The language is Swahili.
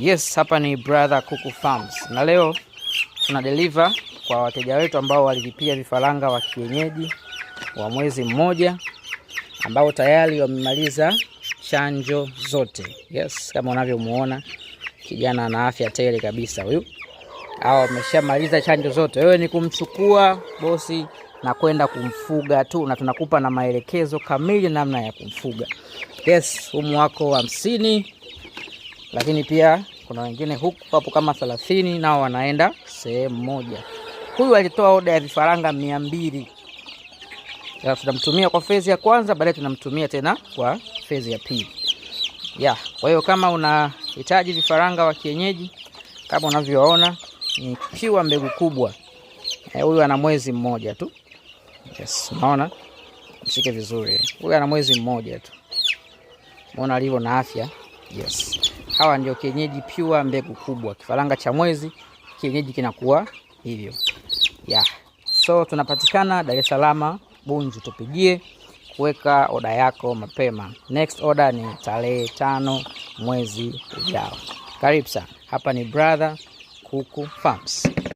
Yes, hapa ni Brother Kuku Farms na leo tuna deliver kwa wateja wetu ambao walilipia vifaranga wa kienyeji wa mwezi mmoja ambao tayari wamemaliza chanjo zote. Yes, kama unavyomuona kijana ana afya tele kabisa huyu. Hao wameshamaliza chanjo zote. Wewe ni kumchukua bosi na kwenda kumfuga tu, na tunakupa na maelekezo kamili namna ya kumfuga. Yes, humu wako 50, lakini pia kuna wengine huku wapo kama 30, nao wanaenda sehemu moja. Huyu alitoa oda ya vifaranga 200. Sasa tunamtumia kwa phase ya kwanza, baadaye tunamtumia tena kwa phase ya pili. Yeah, kwa hiyo kama unahitaji vifaranga wa kienyeji kama unavyoona ni pure mbegu kubwa. Huyu ana mwezi mmoja tu. Yes, unaona? Mshike vizuri. Huyu ana mwezi mmoja tu. Unaona alivyo na afya. Yes. Hawa ndio kienyeji pure mbegu kubwa. Kifaranga cha mwezi kienyeji kinakuwa hivyo. Yeah. So tunapatikana Dar es Salaam Bunju, tupigie kuweka oda yako mapema. Next order ni tarehe 5 mwezi ujao. Karibu sana. Hapa ni Brother Kuku Farms.